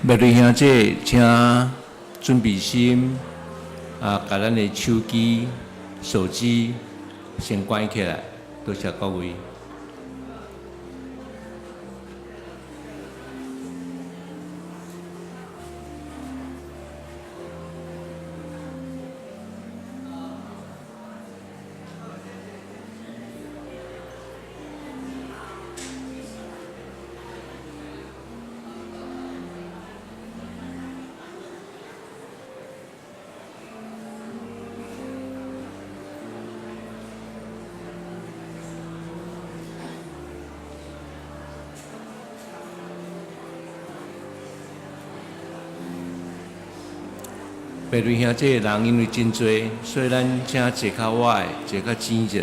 麥瑞兄姐，請準備心啊，共咱的手機、手機先關起來，多謝各位。白瑞兄這个人因為真濟，所以咱請坐較倚，坐較前一下。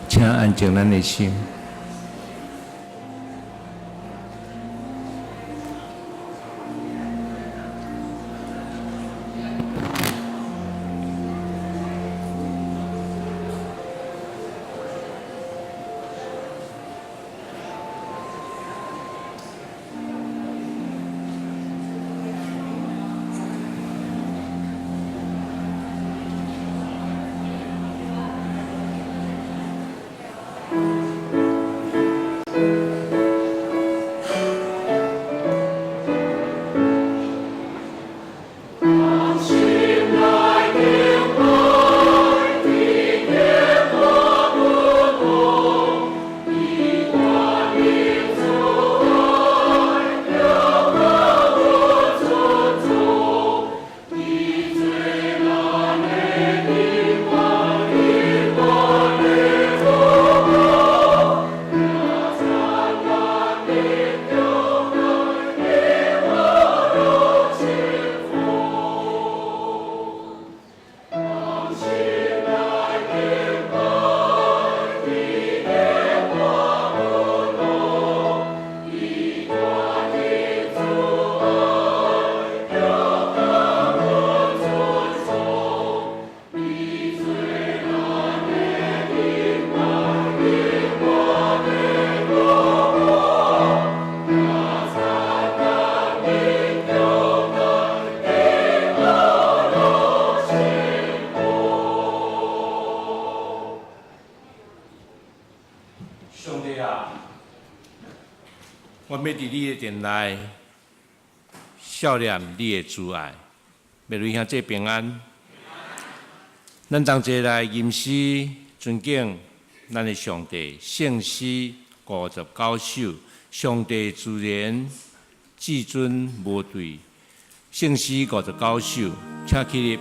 請安靜咱的心。上帝啊，我欲佇你的殿內數念你的慈愛，欲類兄弟平安。咱同齊來吟詩尊敬咱的上帝，聖詩59首，上帝自然至尊無對。聖詩59首，請起立。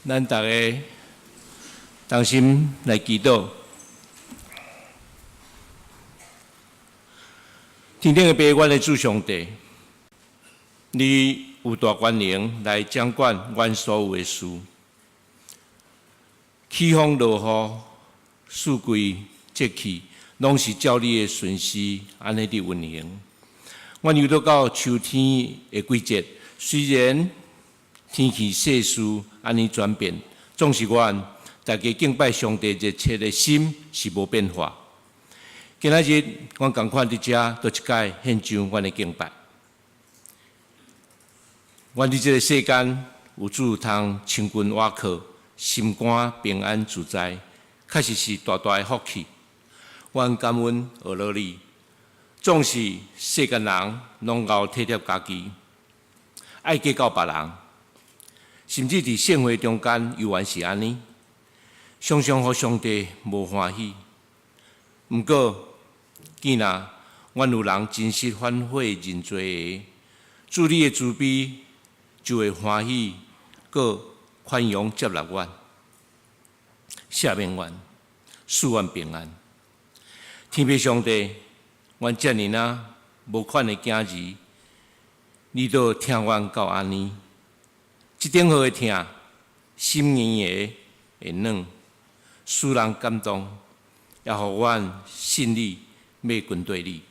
咱逐家同心來祈禱。天頂的父，阮的主上帝，你有大權能來掌管阮所有的事。起風落雨，四季節氣，攏是照你的順序按呢佇運行。阮又倒到秋天的季節，雖然天氣世事按呢轉變，總是阮大家敬拜上帝熱切的心是無變化。今仔日，阮仝款佇遮閣一擺獻上阮的敬拜。阮佇這个世間有主通親近倚靠，心肝平安自在，確實是大大的福氣。阮感恩阿羅你，縱使世間人攏𠢕體貼家己，愛計較別人，甚至佇聖會中間猶原是按呢，常常予上帝無歡喜。毋過，見若阮有人真實反悔認罪的，主你的慈悲就會歡喜，閣寬容接納阮，赦免阮，賜阮平安。天父上帝，阮遮爾若無款的囝兒，你都疼阮到按呢，這等號的疼，心硬的會軟，使人感動，也予阮信你，欲跟綴你。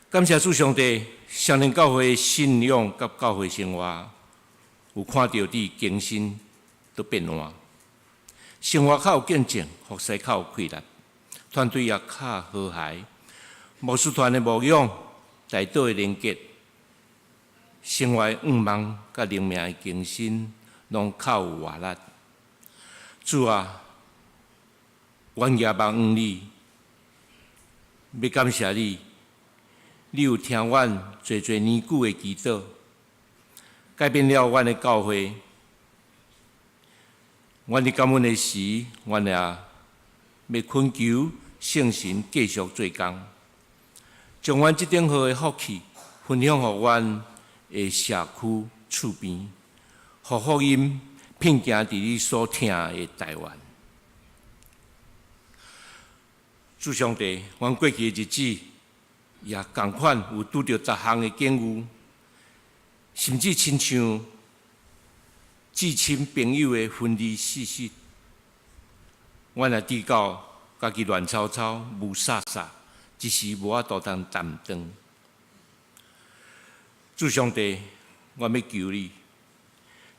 感謝主上帝，雙連教會信仰佮教會生活，有看著佇更新都變換，生活較有見證，服侍較有氣力，團隊也較和諧，牧師團的牧養，代禱的連結，生活願望佮靈命的更新，攏較有活力。主啊，阮仰望你，欲感謝你，你有聽阮濟濟年久的祈禱，改變了阮的教會。阮佇感恩的時，阮也欲懇求聖神繼續做工，將阮這等好的福氣分享予阮的社區厝邊，予福音遍行佇你所疼的台灣。主上帝，阮過去的日子也仝款有拄著雜項的境遇，甚至親像至親朋友的分離事實，阮也拄到家己亂糟糟、霧煞煞，一時無法度通擔當。主上帝，我欲求你，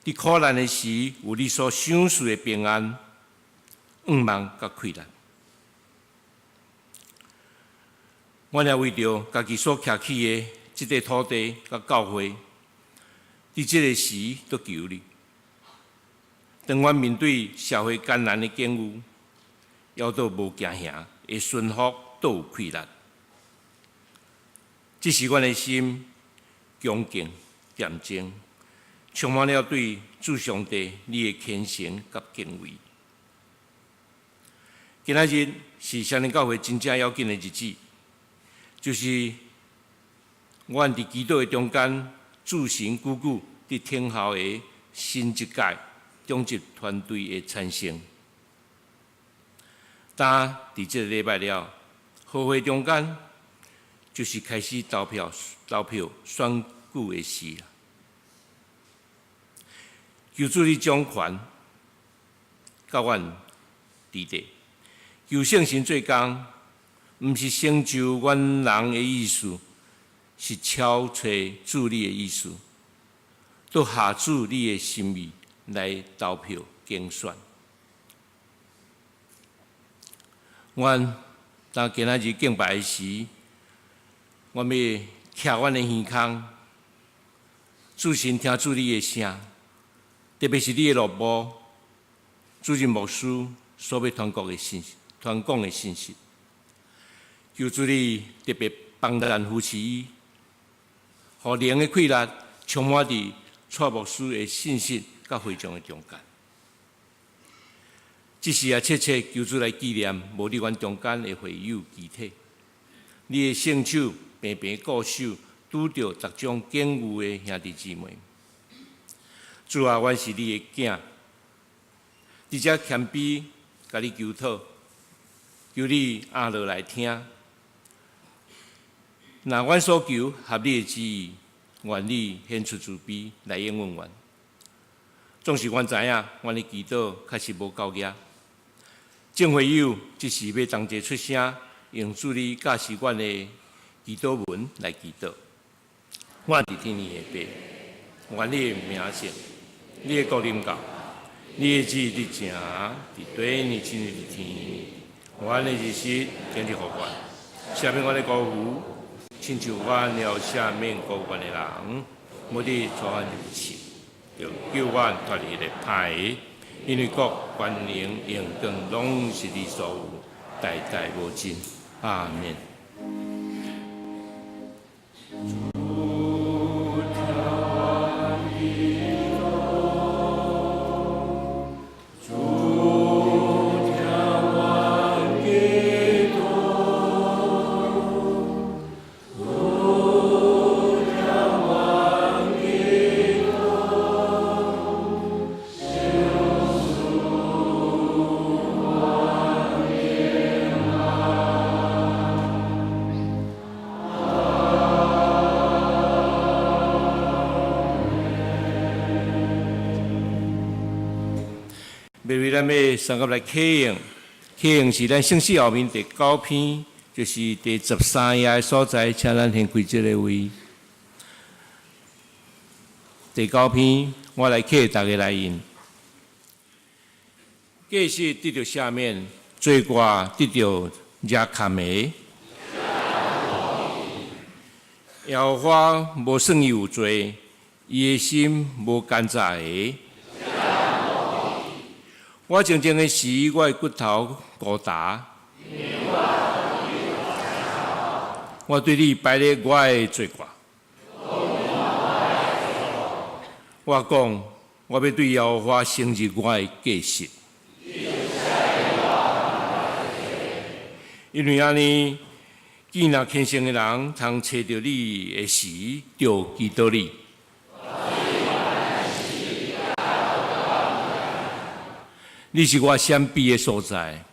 佇苦難的時，有你所賞賜的平安、願望佮氣力。阮也為著家己所徛起的這塊土地佮教會，佇這個時都求你。當阮面對社會艱難的境遇，猶閣無驚嚇，會順服，閣有氣力。這時阮的心恭敬恬靜，充滿了對主上帝你的虔誠佮敬畏。今仔日是雙連教會真正要緊的日子，就是阮佇祈禱的中間，主神久久佇等候的新一屆長執團隊的產生。當佇這個禮拜了，和會中間就是開始投票、投票選舉的時。求主你掌權，佮阮佇咧，求聖神做工，毋是成就阮人的意思，是超揣主你的意思，都合主你的心意來投票競選。阮當今仔日敬拜的時，我欲徛阮的耳孔，注神聽主你的聲，特別是你的奴僕主任牧師所欲傳講的信息，傳講的信息。求主你特別幫咱扶持伊，予靈的氣力充滿佇蔡牧師的信息佮會眾的中間。這時也切切求主來紀念無佇阮中間的會友肢體，你的聖手平平顧守，拄著逐種境遇的兄弟姊妹。主啊，阮是你的囝，佇遮謙卑共你求討，求你掩落來聽。若阮所求合你的旨意，願你顯出慈悲來應允阮。總是阮知影，阮的祈禱確實無夠額。眾會友這時欲同齊出聲，用主你教示阮的祈禱文來祈禱。我佇天的父，願你的名聖，你的國臨到，你的旨意佇行，佇地，親像佇天。阮的日食今日予阮，赦免阮的過誤，親像阮也赦免過誤阮的人，毋得帶阮入試，著救阮脫離彼个歹的，因為國、權能、榮光，攏是你所有，代代無盡。阿們。主聽阮祈禱，主聽阮祈禱，主聽阮祈禱，求賜阮平安。欲為咱欲三合來啟應，啟應是咱聖詩後面第九篇，就是第13頁的所在，請咱先開這个位。第九篇，我來啟逐家來應。過失得著赦免，罪過得著遮蓋的。耶和華無算伊有罪，伊的心無奸詐的。我靜靜的時，我的骨頭孤單。我對你擺列我的罪過。我講，我欲對耶和華承認我的過失。因為按呢，見若虔誠的人通揣著你的時，就祈禱你。你是我閃避的所在。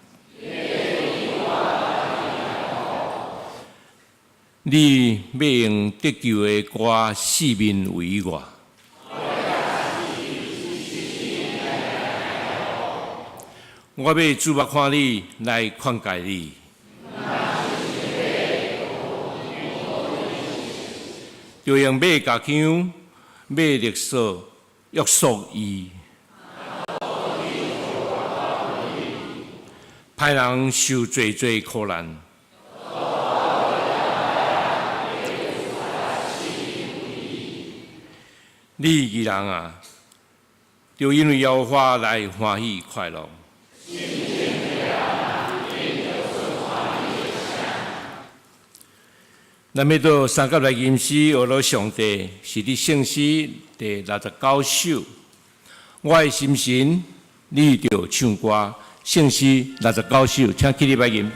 你欲用得救的歌四面圍我。我欲注目看你，來勸誡你。著用馬夾槍、馬勒索約束伊，歹人受濟濟苦難。你義人啊，著因為耶和華來歡喜快樂。咱欲做三甲來吟詩，學樂上帝是佇聖詩第69首。我的心神，你著唱歌。聖詩69首，請起立來吟。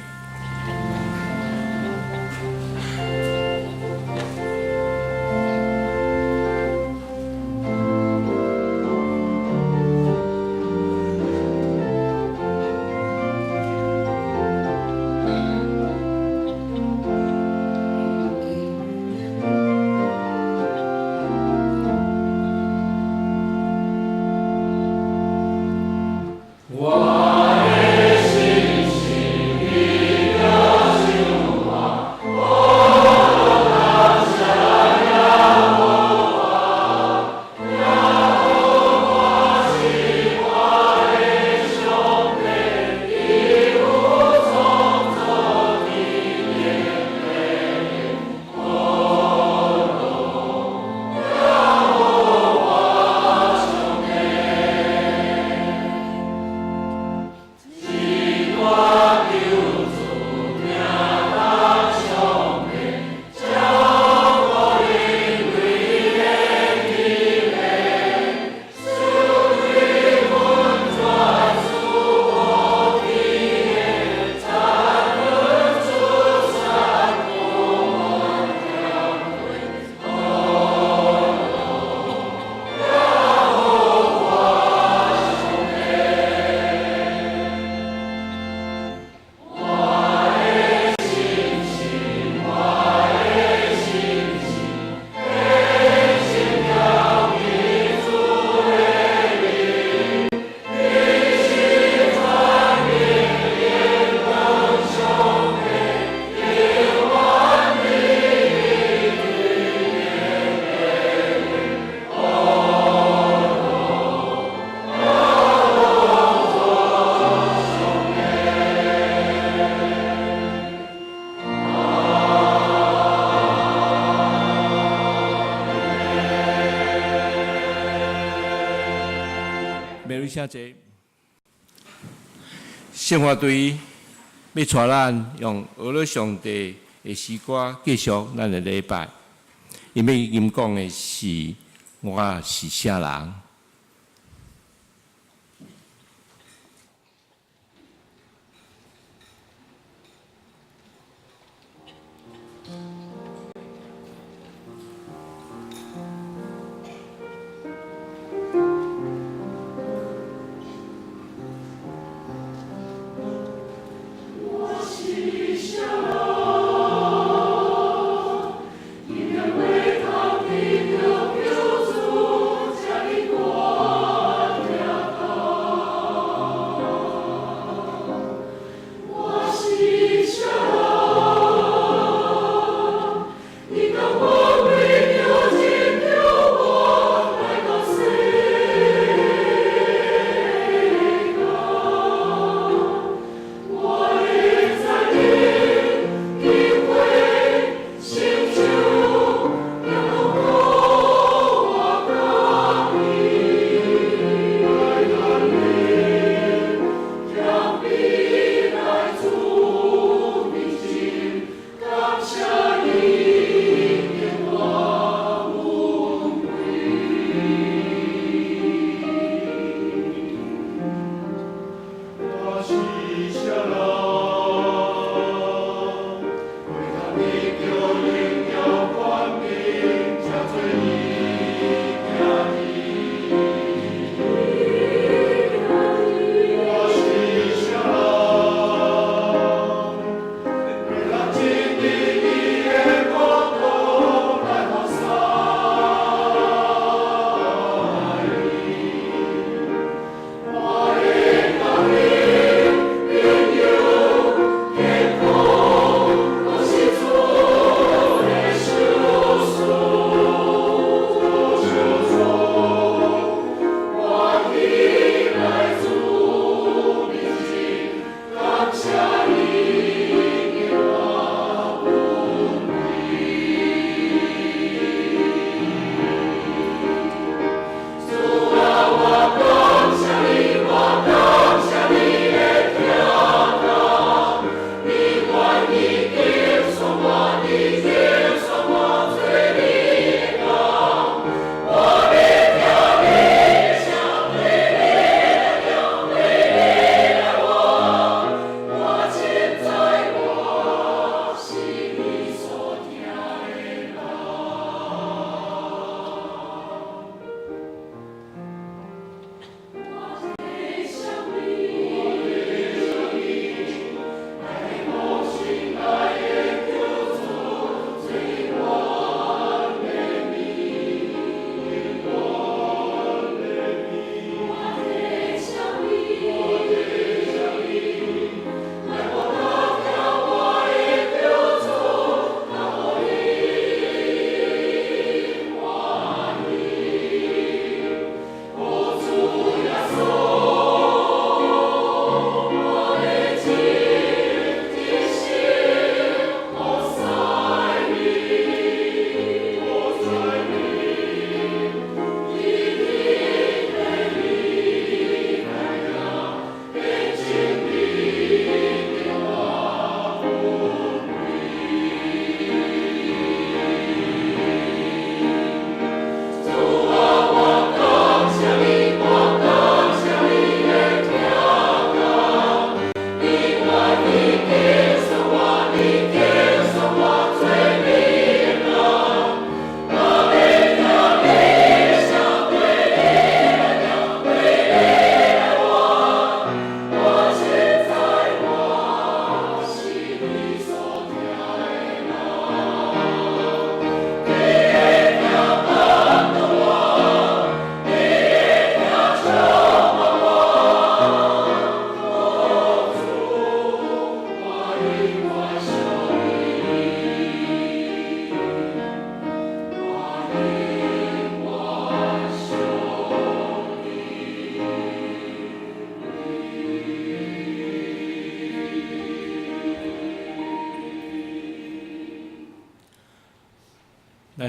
請坐。聖樂隊欲帶咱用學樂上帝的詩歌繼續咱的禮拜。𪜶欲吟講的是我是啥人。我是啥人？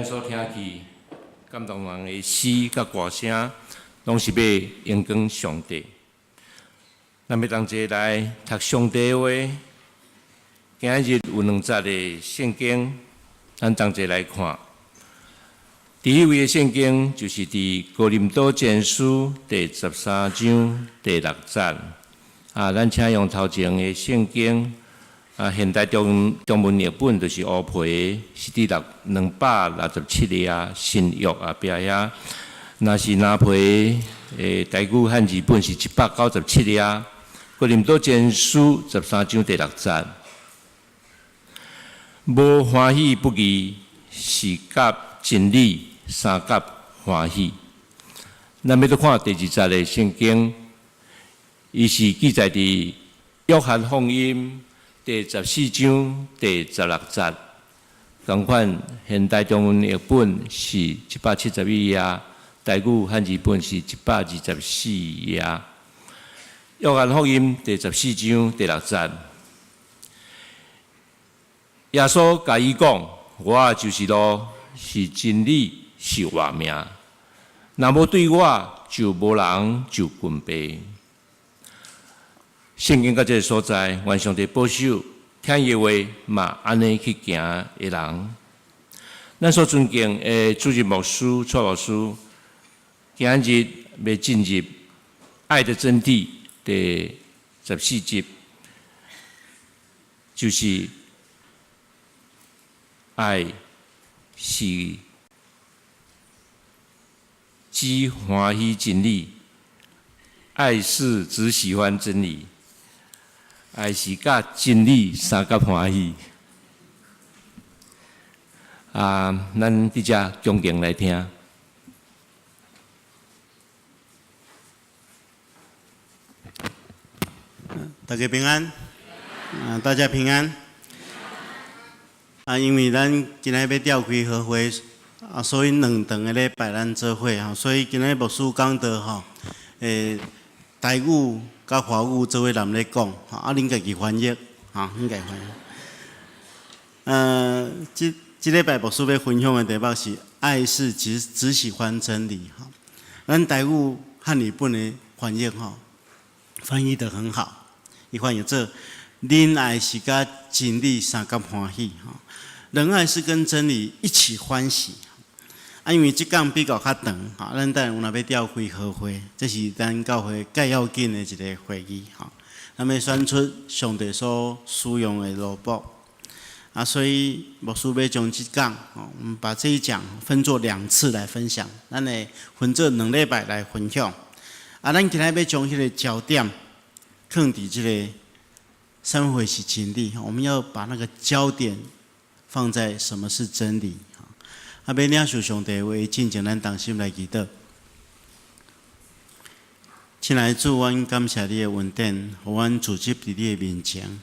所聽去感動人的詩佮歌聲，攏是欲榮光上帝。咱欲同齊來讀上帝的話。今日有兩節的聖經，咱同齊來看。第一位的聖經就是佇哥林多前書第十三章第六節。啊，咱請用頭前的聖經。啊，現代中中文譯本就是烏皮，是佇267頁新約後壁遐。若是藍皮的台語漢字本是197頁。哥林多前書十三章第六節，無歡喜不義，是佮真理相佮歡喜。咱欲閣看第二節的聖經，伊是記載佇約翰福音第十四章第十六節，仝款現代中文譯本是171頁，台語漢字本是124頁。約翰福音第十四章第六節，耶穌共伊講：我就是路，是真理，是活命。若無對我，就無人就近父。聖經到這个所在，願上帝保守聽伊話嘛，按呢去行的人。咱所尊敬的主任牧師蔡牧師，今日欲進入愛的真諦第十四集，就是愛是只歡喜真理，愛是只喜歡真理。愛是佮真理相佮歡喜。啊，咱佇遮恭敬來聽。大家平安，啊，大家平安。啊，因為咱今仔欲召開合會，啊，所以兩頓的禮拜咱做伙吼，所以今仔牧師講道吼，台語佮華語做伙連咧講，啊，恁家己翻譯，哈，恁家己翻譯。這禮拜牧師欲分享的題目是“愛是只喜歡真理”哈。咱台語漢語本的翻譯吼，翻譯得很好，伊翻譯做“仁愛是佮真理相佮歡喜”哈，仁愛是跟真理一起歡喜。啊，因為這講比較較長，哈，咱等下有若欲召開合會，這是咱教會蓋要緊的一个會議，哈。咱欲選出上帝所使用的奴僕，啊，所以牧師欲將這講，我們把這一講分做兩次來分享，咱會分做兩禮拜來分享。啊，咱今仔欲將彼个焦點放佇這个啥物貨是真理，我們要把那個焦點放在什麼是真理。啊，欲領受上帝話，進前咱同心來祈禱。親愛的主，阮感謝你的恩典，予阮聚集佇你的面前，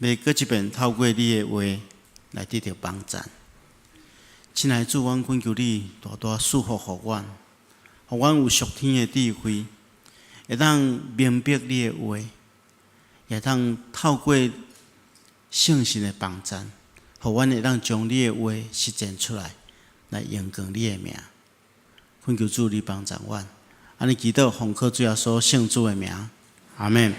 欲閣一遍透過你的話來得著幫贊。親愛的主，阮懇求你大大賜福予阮，予阮有屬天的智慧，會當明白你的話，也當透過聖神的幫贊，予阮會當將你的話實踐出來，來榮光你的名。懇求主你幫助阮，按呢祈禱奉靠主耶穌聖主的名，阿們。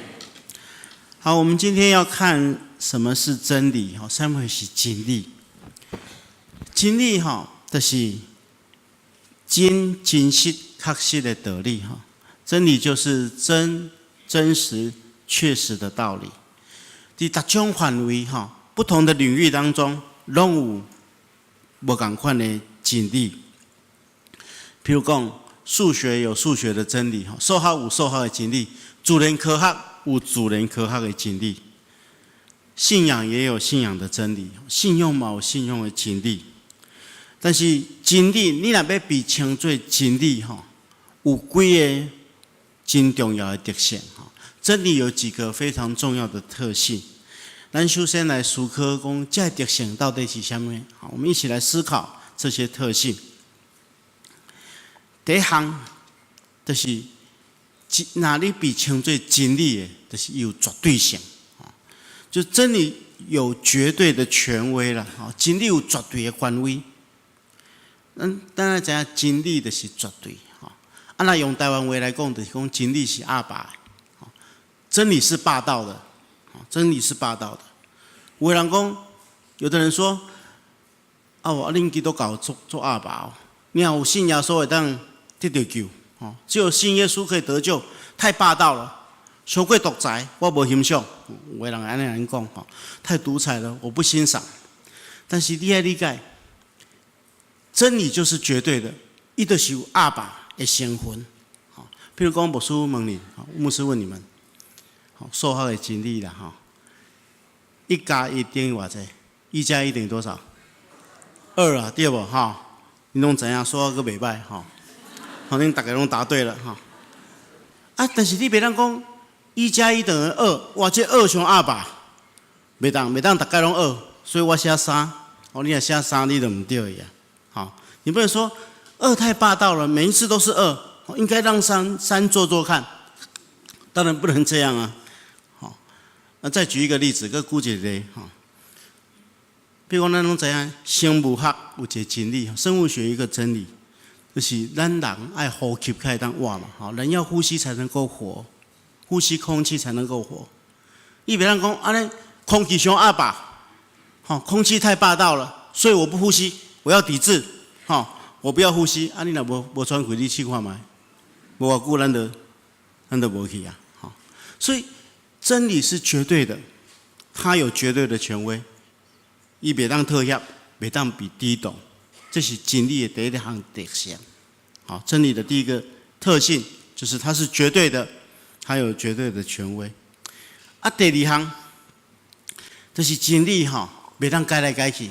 好，我們今天要看什麼是真理，吼，啥物是真理？真理吼，就是真真實、確實的道理，吼。真理就是真真實、確實的道理。佇逐種範圍，吼，不同的領域當中，攏有無仝款的真理。譬如講，數學有數學的真理，數學有數學的真理，自然科學有自然科學的真理，信仰也有信仰的真理，信仰嘛有信仰的真理。但是真理，你若欲被稱做真理，吼，有幾个真重要的特性，吼。真理有幾個非常重要的特性。咱首先來思考講，這个特性到底是啥物？好，我們一起來思考這些特性。第一項就是，若你被稱做真理的，就是有絕對性，就真理有絕對的權威啦，真理有絕對的權威。咱咱知影真理就是絕對吼。啊，若用台灣話來講，就是講真理是鴨霸，真理是霸道的，真理是霸道的。有的人講，有的人說，啊，我恁基督教足足鴨霸哦，你若有信耶穌會當得著救，吼，只有信耶穌可以得救，太霸道了，傷過獨裁，我無欣賞。有的人按呢講，吼，太獨裁了，我不欣賞。但是你愛理解，真理就是絕對的，伊就是有鴨霸的成分。吼，譬如講牧師問你，牧師問你們，數學的真理啦，吼，一加一等於偌濟？一加一等於多少？二啊，對無？吼，你攏知影數學閣袂䆀吼，反正逐家攏答對了吼。啊，但是你袂當講一加一等於二，哇，這二傷鴨霸，袂當袂當，逐家攏二，所以我寫三。哦，你若寫三，你就毋對去啊。好，你不能說二太霸道了，每一次都是二，應該讓三三做做看。當然不能這樣啊。好，那再舉一個例子，閣舉一個例吼。比如講，咱攏知影生物學有一個真理，生物學一個真理，就是咱人愛呼吸才會當活嘛。吼，人要呼吸才能夠活，呼吸空氣才能夠活。伊袂當講按呢，空氣傷鴨霸，吼，空氣太霸道了，所以我不呼吸，我要抵制，吼，我不要呼吸。啊，你若無無喘氣，你試看覓，無偌久咱就無去啊，吼。所以真理是絕對的，它有絕對的權威。伊袂當妥協，袂當被抵擋，這是真理的第一項特性。好，真理的第一個特性就是它是絕對的，它有絕對的權威。啊，第二項，就是真理吼，袂當改來改去。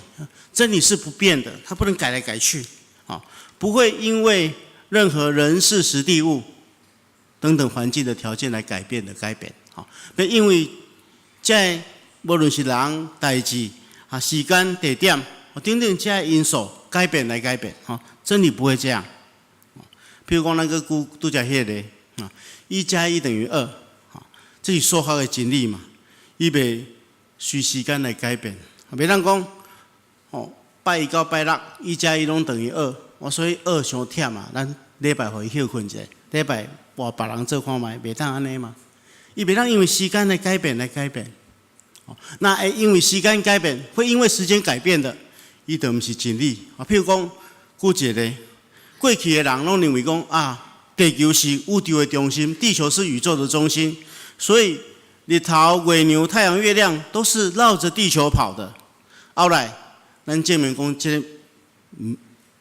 真理是不變的，它不能改來改去，啊，不會因為任何人事時地物等等環境的條件來改變的改變，好，袂因為這無論是人、代誌、啊時間、地點等等這因素改變來改變，吼，真理不會這樣。譬如講，咱閣舉拄才彼個啊，一加一等於二，這是數學的真理嘛，伊袂隨時間來改變，袂當講，吼，拜一到拜六，一加一攏等於二，我所以二傷忝啊，咱禮拜予伊歇睏者，禮拜換別人做看覓，袂當按呢嘛？伊袂當因為時間來改變來改變，那會因為時間改變，會因為時間改變的，伊就毋是真理。啊，譬如講，舉一個例，過去的人攏認為講啊，地球是宇宙的中心，地球是宇宙的中心，所以日頭、月娘、太陽、月亮都是繞着地球跑的。後來，咱證明講這個，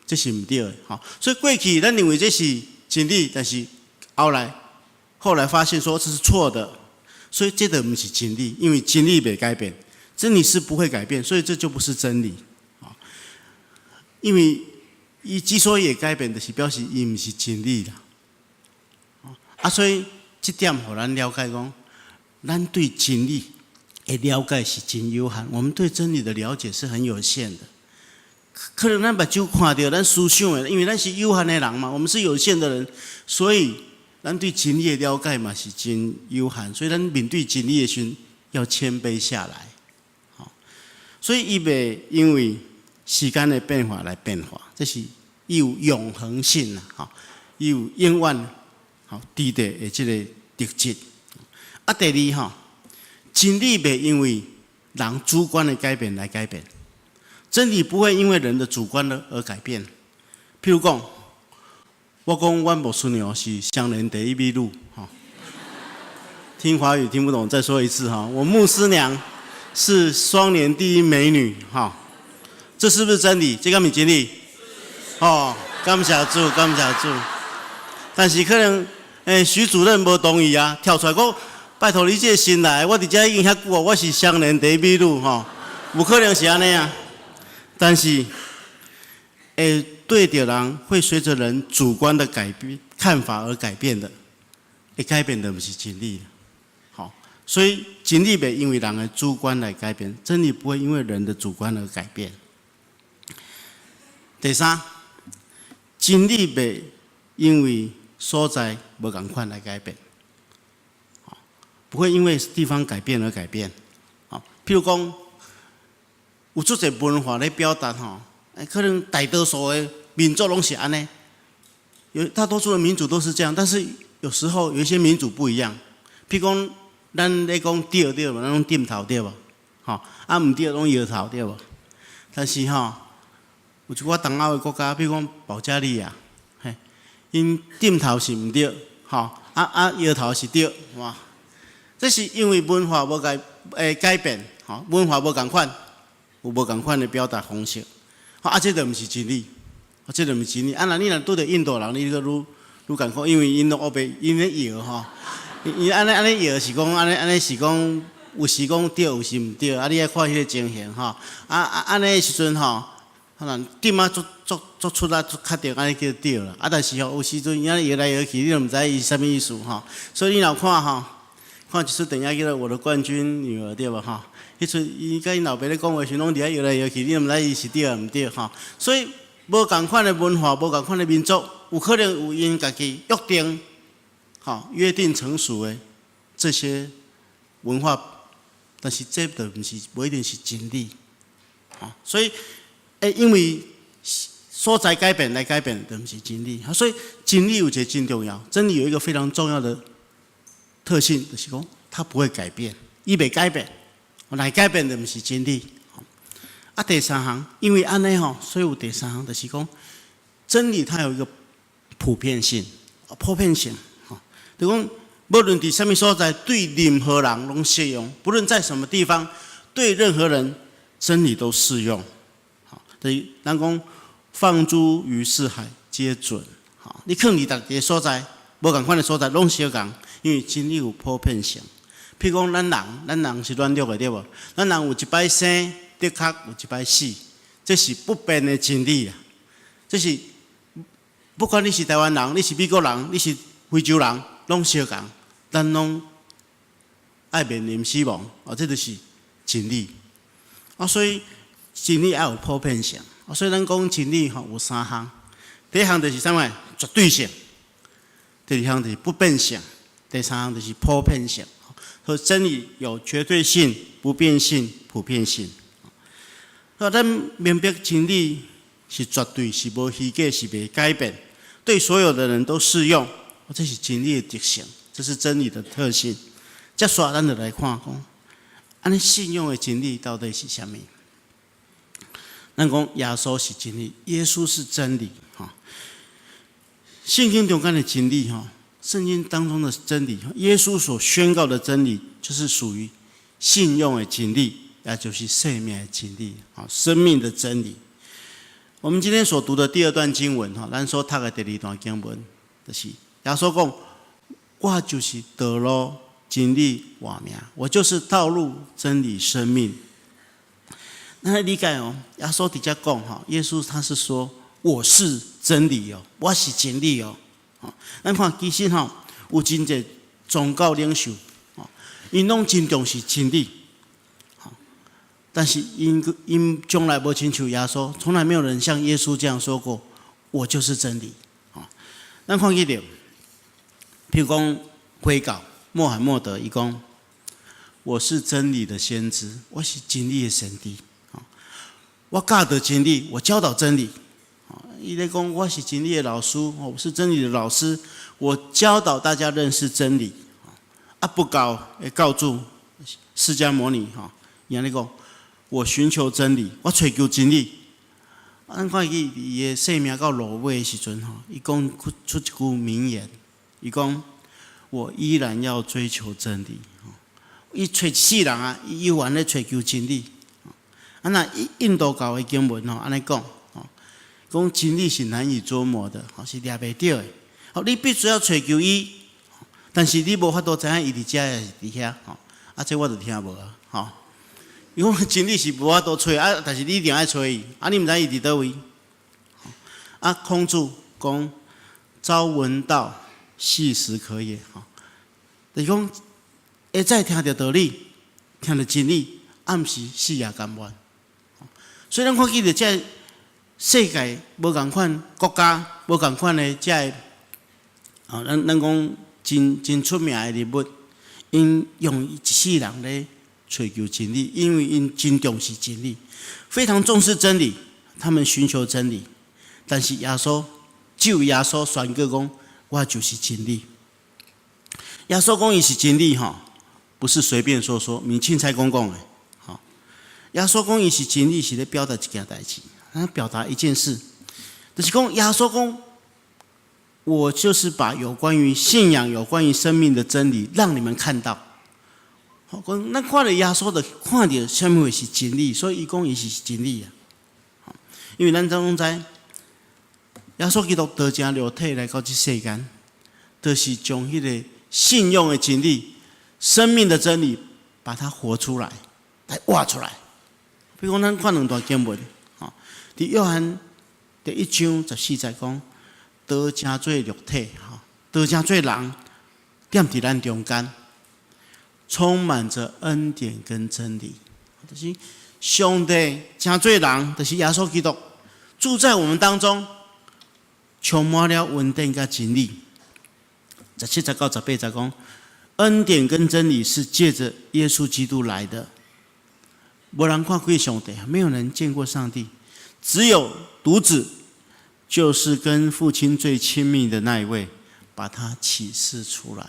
這是毋對的，吼。所以過去咱認為這是真理，但是後來發現說這是錯的，所以這個毋是真理，因為真理袂改變，真理是不會改變，所以這就不是真理，啊。因為伊之所以會改變，就是表示伊毋是真理啦。啊，所以這點予咱了解講，咱對真理的了解是真有限，我們對真理的了解是很有限的。可能咱目睭看著咱思想的，因為咱是有限的人嘛，我們是有限的人，所以咱對真理的了解嘛是真有限，所以咱面對真理的時陣要謙卑下來。好，所以伊袂因為時間的變化來變化，這是伊有永恆性啦，吼，伊有永遠吼佇佇的這個特質。啊，第二吼，真理袂因為人主觀的改變來改變，真理不會因為人的主觀而改變。譬如講，我講阮牧師娘是雙連第一美女，吼。聽華語聽不懂，再說一次哈。我牧師娘是雙連第一美女，哈。這是不是真理？這敢是真理？哦，感謝主，感謝主。但是可能，徐主任無同意啊，跳出來講，拜託你這個新來，我佇遮已經遐久啊，我是雙連第一美女，吼，有可能是按呢啊。但是，對著人會隨著人主觀的改變看法而改變的，會改變的毋是真理。好，所以真理袂因為人的主觀來改變，真理不會因為人的主觀而改變。第三，真理袂因為所在無仝款來改變，不會因為地方改變而改變。譬如講，有足濟文化咧表達吼，可能大多數的民族攏是按呢，有大多數的民族都是這樣，但是有時候有一些民族不一樣。譬如講，咱咧講對對無，咱攏點頭對無？吼，啊毋對攏搖頭對無？但是吼，有一寡東歐的國家，比如講保加利亞，嘿，𪜶點頭是毋對，吼，啊啊搖頭是對，哇！這是因為文化無改改變，吼，文化無仝款，有無仝款的表達方式，吼，啊，這就毋是真理，啊，這就毋是真理。啊，若你若拄著印度人，你閣愈愈艱苦，因為𪜶攏烏白，𪜶咧搖吼，𪜶按呢按呢搖是講按呢按呢是講有時講對，有時毋對，啊，你愛看彼个情形吼，啊啊按呢時陣吼，可能點仔足足足出力足確定按呢叫對啦，啊，但是吼有時陣𪜶按呢搖來搖去，你都毋知伊啥物意思吼，所以你若看吼，看一齣電影叫做《我的冠軍女兒》對無吼？彼齣伊佮𪜶老爸咧講話時，攏佇遐搖來搖去，你毋知伊是對抑毋對吼。所以無仝款的文化，無仝款的民族，有可能有𪜶家己約定，吼約定成熟的這些文化，但是這就毋是無一定是真理，吼。所以，因為所在改變來改變，就毋是真理。所以真理有一個真重要，真理有一個非常重要的特性，就是講它不會改變，伊袂改變，來改變就毋是真理。啊，第三項，因為按呢吼，所以有第三項，就是講真理它有一個普遍性，普遍性，吼，就講無論佇啥物所在，對任何人攏適用，不論在什麼地方，對任何人，真理都適用。好，就是咱講放諸於四海皆準。好，你囥佇逐個所在，無仝款的所在攏相仝，因為真理有普遍性。譬如講，咱人，咱人是軟弱的，對無？咱人有一擺生，的確有一擺死，這是不變的真理啊！這是不管你是台灣人，你是美國人，你是非洲人，攏相仝，咱攏愛面臨死亡，哦，這就是真理。啊，所以真理愛有普遍性。啊，所以咱講真理吼有三項，第一項就是啥物？絕對性；第二項就是不變性；第三項就是普遍性。所以真理有絕對性、不變性、普遍性。所以咱明白真理是絕對，是無虛假，是袂改變，對所有的人都適用。這是真理的特性，這是真理的特性。接續咱就來看講，按呢信仰的真理到底是啥物？咱講耶穌是真理，耶穌是真理。哈，聖經中間的真理，哈，聖經當中的真理，耶穌所宣告的真理，就是屬於信用的真理，也就是生命的真理，啊，生命的真理。我們今天所讀的第二段經文，哈，咱所讀的第二段經文，就是耶穌講：我就是道路、真理、活命，我就是道路、真理、生命。咱理解哦，耶穌佇遮講哈，耶穌他是說我是真理哦，我是真理哦。咱看其實吼，有真濟宗教領袖，哦，𪜶攏真重視真理，但是𪜶𪜶從來無親像耶穌，從來沒有人像耶穌這樣說過，我就是真理。咱看見著，譬如講回教穆罕默德，伊講我是真理的先知，我是真理的先知。我教導真理，我教導真理。伊咧講我是真理的老師，我是真理的老師，我教導大家認識真理。啊，佛教的教主釋迦牟尼吼，伊按呢講，我尋求真理，我追求真理。咱看伊伊的生命到落尾的時陣吼，伊講出一句名言，伊講我依然要追求真理。伊揣一世人啊，伊猶原咧追求真理。啊，那印度教的經文吼，按呢講，吼，講真理是難以捉摸的，吼，是掠袂著的。好，你必須要追求伊，但是你無法度知影伊佇遮抑是佇遐，吼。啊，這我就聽無啊，吼。伊講真理是無法度揣啊，但是你一定愛揣伊，啊，你毋知伊佇佗位。啊，孔子講朝聞道，夕死可矣，吼。就是講會早聽著道理，聽著真理，暗時死也甘願。所以咱看見著這世界無仝款國家，無仝款的這个，哦，咱講真真出名的人物，𪜶用一世人咧追求真理，因為𪜶真重視真理，非常重視真理，他們尋求真理。但是耶穌只有耶穌宣告講，我就是真理。耶穌講伊是真理吼，不是隨便說說，毋是凊彩講講的。吼，耶穌講伊是真理，是咧表達一件代誌，他表達一件事，就是講耶穌講，我就是把有關於信仰、有關於生命的真理，讓你們看到。好，講咱看著耶穌，就看著啥物是真理，所以伊講伊是真理啊。因為咱總知，耶穌基督道成肉體來到這世間，就是將彼個信仰的真理、生命的真理，把它活出來，來活出來。比如講，咱看兩段經文，吼，佇約翰第一章十四節講，道成做肉體，吼，道成做人，踮佇咱中間，充滿著恩典跟真理，就是上帝成做人，就是耶穌基督住在我們當中，充滿了恩典佮真理。17節到18節講，恩典跟真理是借著耶穌基督來的。無人看過上帝，沒有人見過上帝，只有獨子，就是跟父親最親密的那一位，把他啟示出來。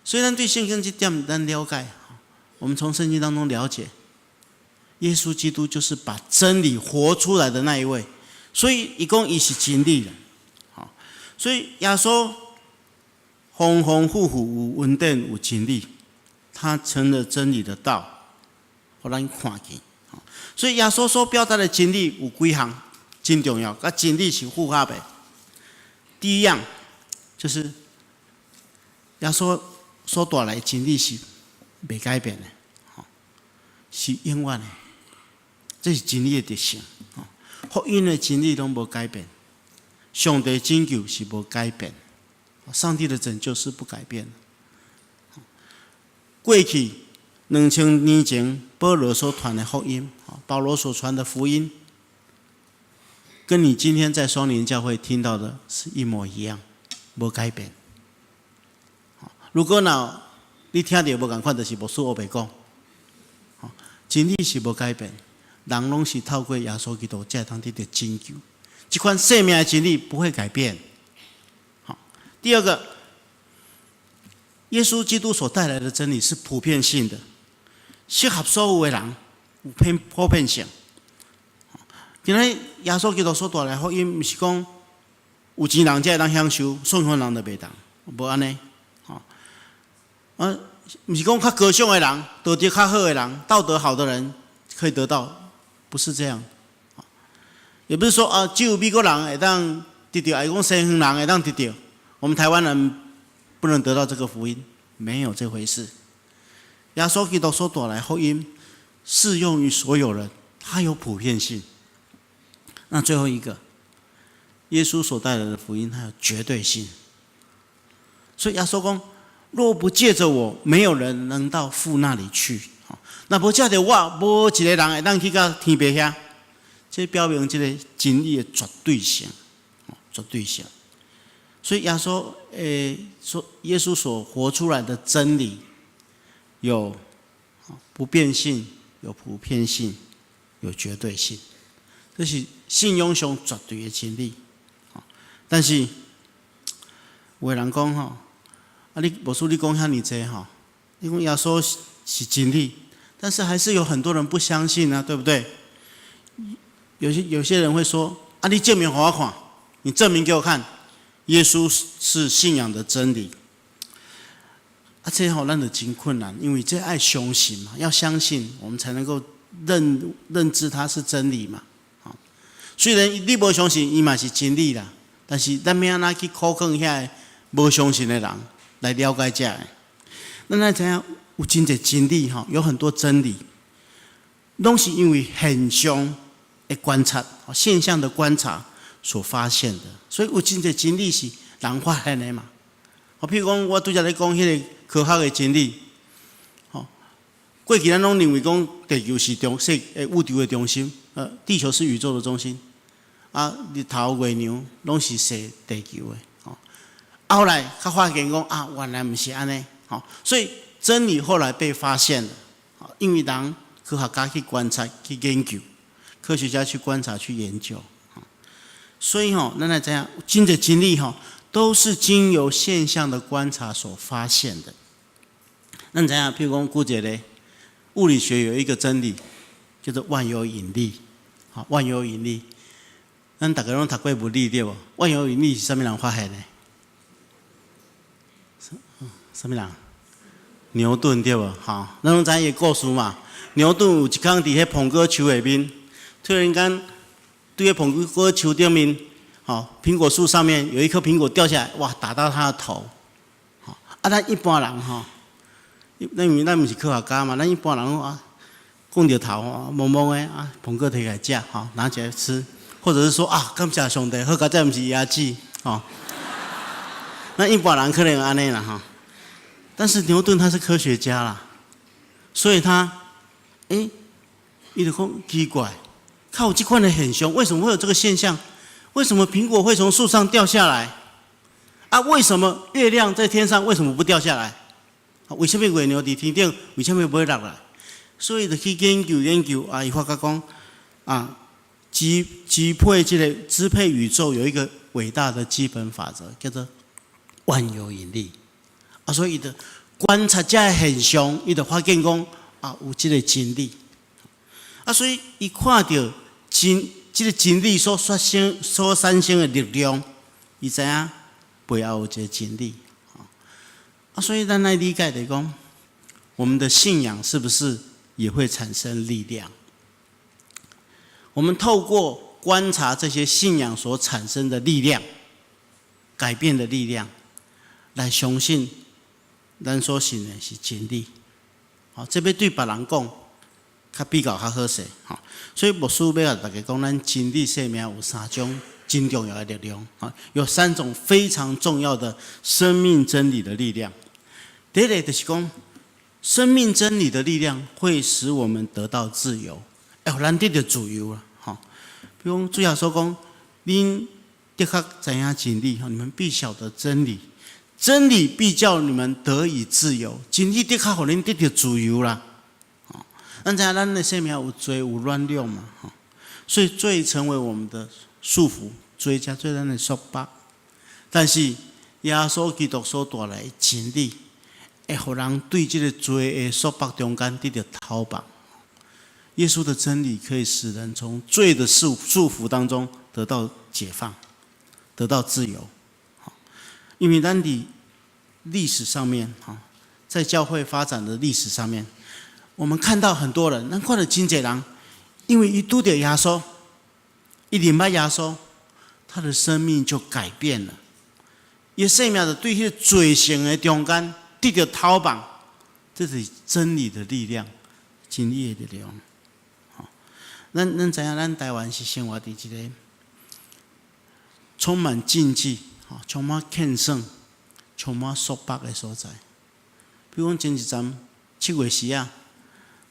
雖然對聖經這點咱了解，我們從聖經當中了解，耶穌基督就是把真理活出來的那一位，所以伊講伊是真理的。好，所以耶穌豐豐富富有恩典有真理，他成了真理的道，予咱看見。所以耶穌所表達的真理有幾項真重要，佮真理是符合的。第一樣就是耶穌所帶來的真理是袂改變的，是永遠的，這是真理的特性。福音的真理攏無改變，上帝拯救是無改變，上帝的拯救是不改變的。過去2000年前，保羅所傳的福音，保羅所傳的福音，跟你今天在雙連教會聽到的是一模一樣，無改變。如果若你聽著無仝款，就是牧師烏白講。真理是無改變，人攏是透過耶穌基督才會當得著拯救。這款生命的真理不會改變。好，第二個，耶穌基督所帶來的真理是普遍性的，適合所有的人，有普遍性。今仔日耶穌基督所帶來的福音，毋是講有錢人才會當享受，貧窮人就袂當，無按呢。吼，啊，毋是講較高尚的人，道德較好的人，道德好的人可以得到，不是這樣。也不是說啊，只有美國人會當得著，抑是講西方人會當得著，我們台灣人不能得到這個福音，沒有這回事。耶穌基督所帶來福音，適用於所有人，它有普遍性。那最後一個，耶穌所帶來的福音，它有絕對性。所以耶穌講：若不借著我，沒有人能到父那裡去。若無藉著我，無一个人會當去到天父遐。這表明這個真理的絕對性，絕對性。所以耶穌，說耶穌所活出來的真理，有不變性，有普遍性，有絕對性。這是信仰上絕對的真理。但是有的人講吼，啊你牧師你講遐爾濟吼，你講耶穌是真理，但是還是有很多人不相信啊，對不對？有些人會說：啊，你證明予我看，你證明給我看，耶穌是信仰的真理。啊，這吼咱就真困難，因為這愛相信嘛，要相信，我們才能夠認知它是真理嘛。雖然你無相信，伊嘛是真理啦，但是咱欲按怎去苦勸遐個無相信的人來了解這个？咱愛知影有真濟真理吼，有很多真理，攏是因為現象的觀察、現象的觀察所發現的，所以有真濟真理是人發現的嘛。好，譬如講，我拄才咧講彼個科學的真理，吼，過去咱攏認為講地球是中世宇宙的中心，地球是宇宙的中心，啊，日頭、月娘攏是踅地球的，吼。後來才發現講啊，原來毋是按呢，吼，所以真理後來被發現了，因為人科學家去觀察、去研究，科學家去觀察、去研究。所以吼，咱來知影，真濟真理吼，都是經由現象的觀察所發現的。咱知影，譬如講，舉一個例，物理學有一個真理，叫做萬有引力。好，萬有引力，咱逐家攏讀過物理對無？萬有引力是啥物人發現的？啥物人？牛頓對無？吼，咱攏知影伊故事嘛。牛頓有一工佇彼蘋果樹下面，突然間對彼蘋果樹頂面，吼，蘋果樹上面有一顆蘋果掉下來，哇，打到他的頭。吼，啊，咱一般人吼，咱因為咱毋是科學家嘛，咱一般人啊，講著頭吼，懵懵的啊，蘋果提來食，吼，拿起來吃，或者是說啊，感謝上帝，好佳哉毋是椰子，吼。那一般人可能按呢啦，吼。但是牛頓他是科學家啦，所以他，欸，伊就講奇怪，靠這款的現象，為什麼會有這個現象？為什麼蘋果會從樹上掉下來？啊，為什麼月亮在天上為什麼不掉下來？為什麼月亮佇天頂，為什麼不會落來？所以就去研究研究啊，伊發覺講啊，支配宇宙有一個偉大的基本法則，叫做萬有引力。啊，所以伊就觀察這個現象，伊就發現講啊，有這個真理。啊，所以伊看著真這個真理所產生的力量，伊知影背後有一個真理。啊，所以咱來理解就是講，我們的信仰是不是也會產生力量？我們透過觀察這些信仰所產生的力量、改變的力量，來相信咱所信的是真理。好，這欲對別人講，較比較較好勢。吼，所以牧師欲共大家講，咱真理生命有三種真重要的力量。啊，有三種非常重要的生命真理的力量。第一個就是講，生命真理的力量會使我們得到自由，會予咱得著自由啦。吼，比如講主耶穌講，恁的確知影真理，你們必曉得真理，真理必叫你們得以自由。真理的確予恁得著自由啦。咱知影咱的生命有罪有軟弱嘛，吼，所以罪成為我們的束縛，罪成做咱的束縛。但是耶穌基督所帶來的真理，會予人對這個罪的束縛中間得著脫縛。耶穌的真理可以使人從罪的束縛當中得到解放，得到自由。因為咱佇歷史上面，在教會發展的歷史上面，我們看到很多人，咱看著真濟人，因為伊拄著耶穌，伊認捌耶穌，他的生命就改變了。伊生命就對彼個罪性的中間得著脫縛，這是真理的力量，真理的力量。咱知影，咱台灣是生活佇一個充滿禁忌、充滿牽繩、充滿束縛的所在。比如講，前一陣七月時啊，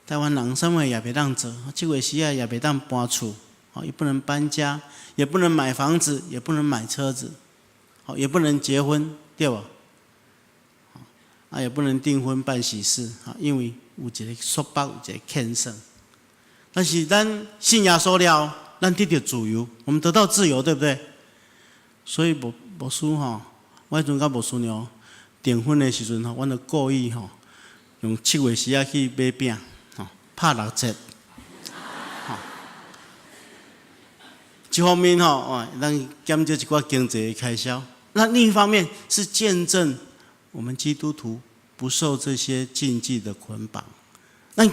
台灣人啥物也袂當做，七月時啊也袂當搬厝，也不能搬家，也不能買房子，也不能買車子，也不能結婚，對無？啊，也不能訂婚辦喜事，因為有一個束縛，有一個牽繩。但是咱信耶穌了，咱得著自由，我們得到自由，對不對？所以牧師吼，我彼陣佮牧師娘訂婚的時陣吼，阮就故意吼，用七月時仔去買餅，吼，拍六折，吼。一方面吼，哦，咱減少一寡經濟的開銷；那另一方面是見證我們基督徒不受這些禁忌的捆綁。咱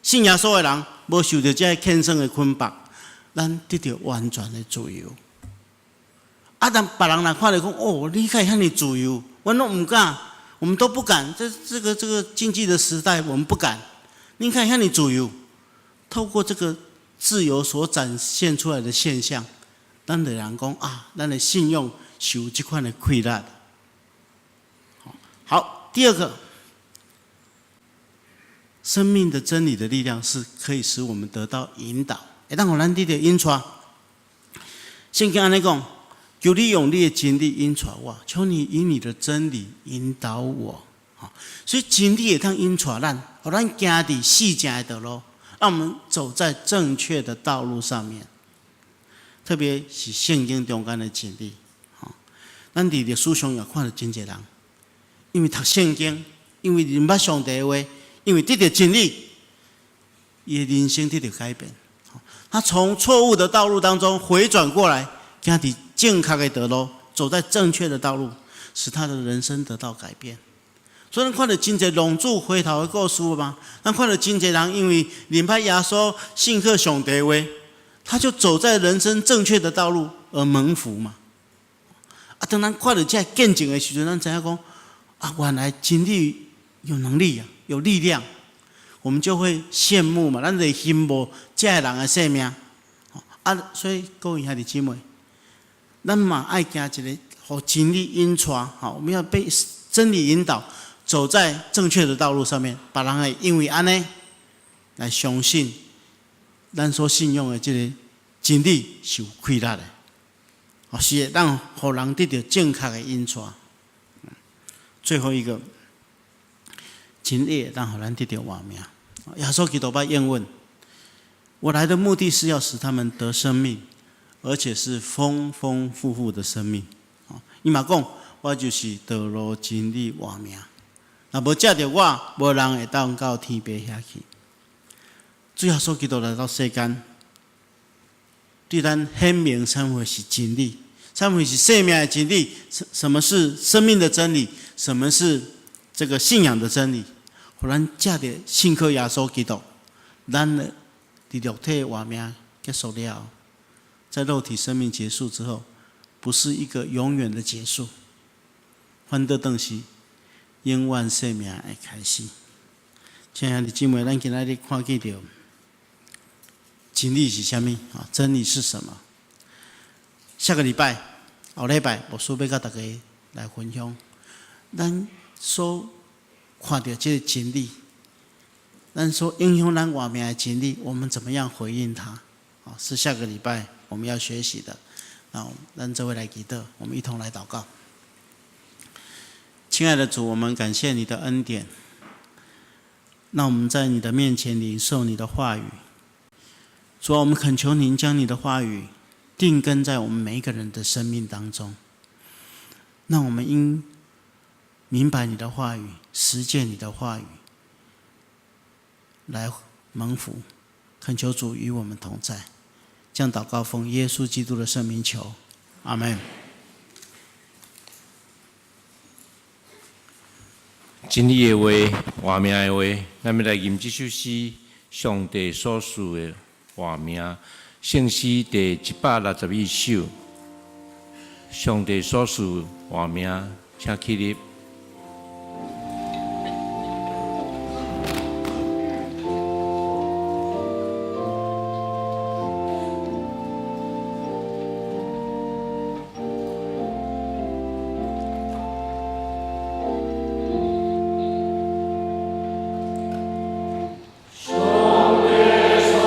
信耶穌的人，無受著這个牽繩的捆綁，咱得著完全的自由。啊！但別人若看著講，哦，你敢會遐爾自由？阮攏毋敢，我們都不敢。這個禁忌的時代，我們不敢。你看遐爾自由，透過這個自由所展現出來的現象，咱就人講啊，咱的信仰是有這款的氣力。好，第二個，生命的真理的力量是可以使我們得到引導，會當予咱得著引帶。聖經按呢講，求你用你的真理引帶我，求你以你的真理引導我。所以真理會當引帶咱，予咱行佇四正的道路，讓我們走在正確的道路上面。特別是聖經中間的真理。吼，咱佇歷史上也看著真濟人，因為讀聖經，因為認捌上帝的話，因為得著真理，伊的人生得著改變。他從錯誤的道路當中回轉過來，行佇正確的道路，走在正確的道路，使他的人生得到改變。所以咱看著真濟浪子回頭的故事嘛，咱看著真濟人因為認捌耶穌、信靠上帝話，他就走在人生正確的道路而蒙福嘛。啊，當咱看著這見證的時陣，咱知影講啊，原來真理有能力啊，有力量，我們就會羨慕嘛，咱就會羨慕這个人的生命。啊，所以各位兄弟姊妹，咱嘛愛行一个予真理引帶，吼，我們要被真理引導，走在正確的道路上面，別人會因為按呢來相信咱所信仰的這个真理是有氣力的，哦，是會當予人得著正確的引帶。最後一個，真理會當予咱得著活命。耶穌基督捌應允，我來的目的是要使他們得生命，而且是豐豐富富的生命。伊嘛講，我就是道路、真理、活命。若無藉著我，無人會當到天父遐去。主耶穌基督來到世間，對咱顯明啥物是真理，啥物是生命的真理，什麼是生命的真理，什麼是這個信仰的真理。予咱藉著信靠耶穌基督，咱的佇肉體活命結束了後，在肉體生命結束之後，不是一個永遠的結束，反倒當是永遠生命的開始。親愛的姊妹，咱今仔日看見著真理是啥物？啊，真理是什麼？下個禮拜、後禮拜，牧師欲佮大家來分享，咱所看著這個真理，咱所影響咱活命的真理，我們怎麼樣回應它？啊，是下個禮拜我們要學習的。那咱這位來祈禱，我們一同來禱告。親愛的主，我們感謝你的恩典，讓我們在你的面前領受你的話語。主啊，我們懇求您將你的話語定根在我們每一個人的生命當中，讓我們因明白你的話語，實踐你的話語，來蒙福。懇求主與我們同在，將禱告奉耶穌基督的聖名求，阿門。真理的話，活命的話，咱欲來吟這首詩，上帝所賜的活命，聖詩第161首，上帝所賜活命，請起立。上帝所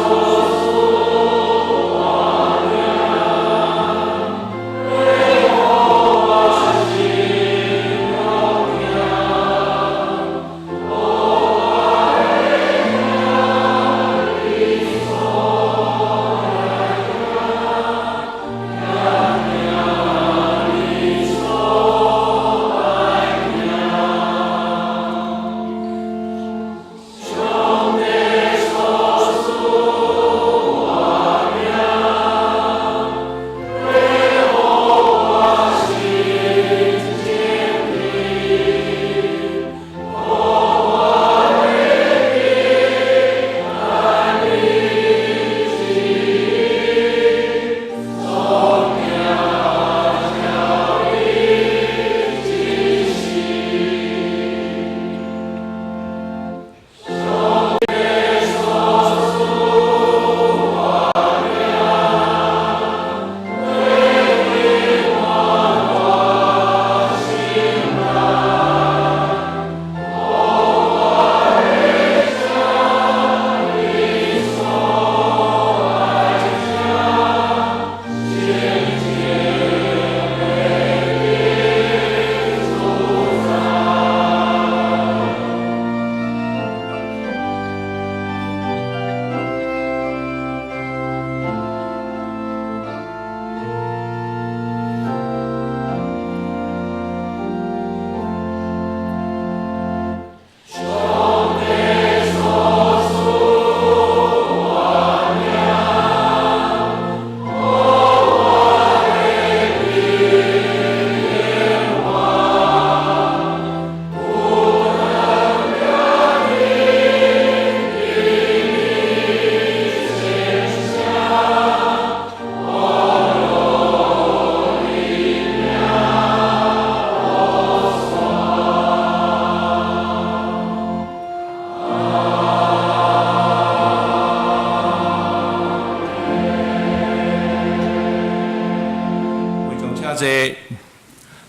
坐。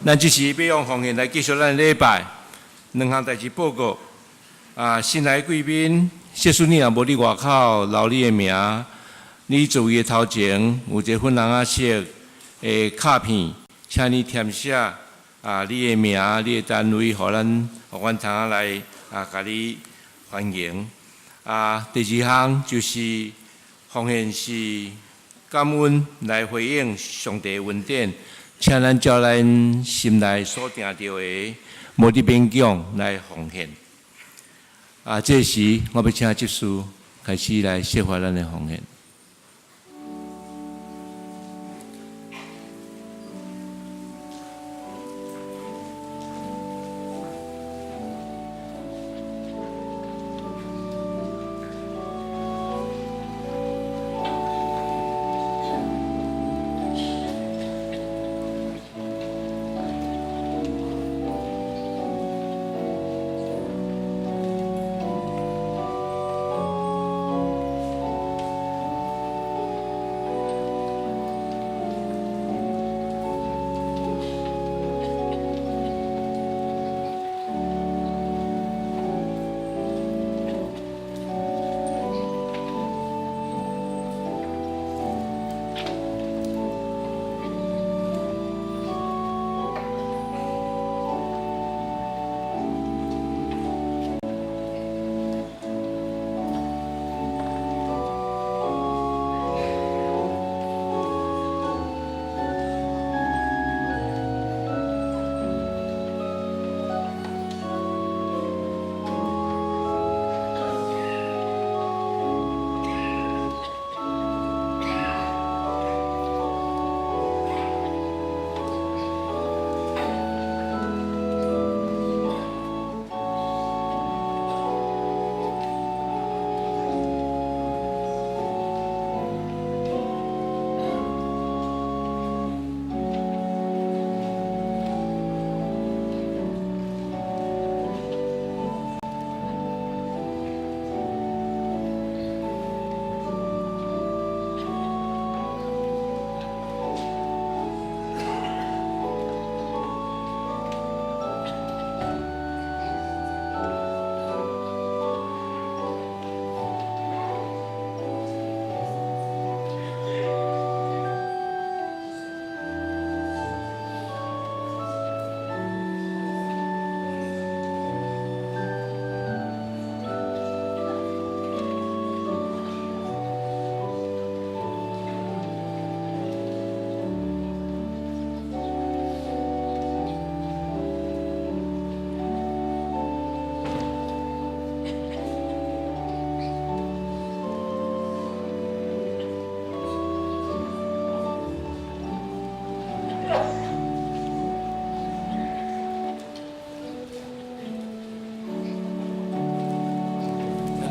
咱這時欲用奉獻來結束咱的禮拜，兩項代誌報告。啊，新來貴賓，假使你若無佇外口留你的名，你座位的頭前有一个粉紅仔色的卡片，請你填寫啊，你的名、你的單位，予阮通仔來啊，共你歡迎。啊，第二項就是奉獻是感恩來回應上帝恩典，請咱照咱心內所定著的，無得勉強來奉獻。啊，這時我欲請執事開始來設法咱的奉獻。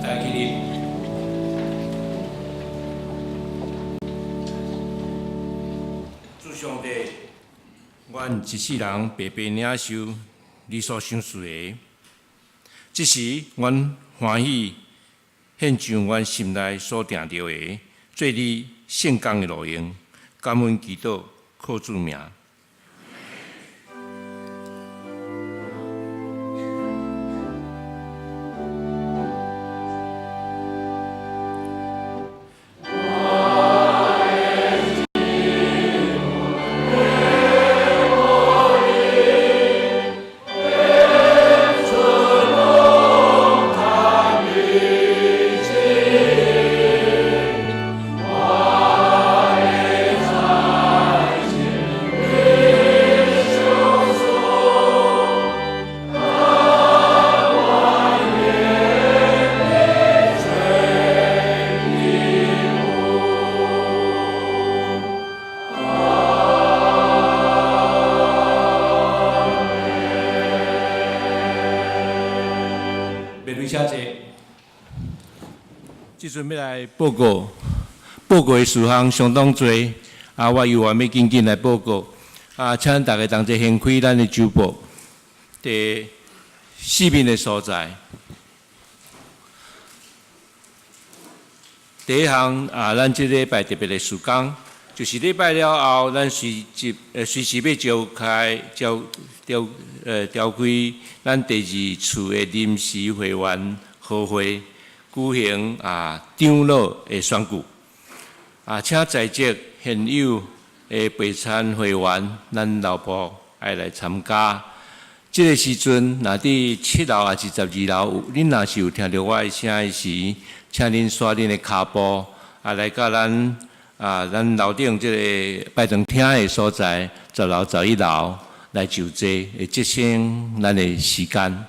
大家起立。主上帝，阮一世人白白領受你所賞賜的，這時阮歡喜獻上阮心內所定著的，做你聖工的路用，感恩祈禱，靠主名。請坐。這陣欲來報告，報告的事項相當濟，啊，我猶原欲緊緊來報告。啊，請大家同齊掀開咱的週報，第四面的所在。第一項啊，咱這禮拜特別的事工，就是禮拜了後，咱隨即隨時欲召開召召召開咱第二次的臨時會員合會，舉行長老的選舉。請在職現有的備參會員，咱留步愛來參加。這个時陣，若佇七樓抑是12樓，恁若是有聽著我的聲的時，請恁煞恁的跤步來到咱樓頂這个拜堂廳的所在，10樓、11樓來就坐，會節省咱的時間。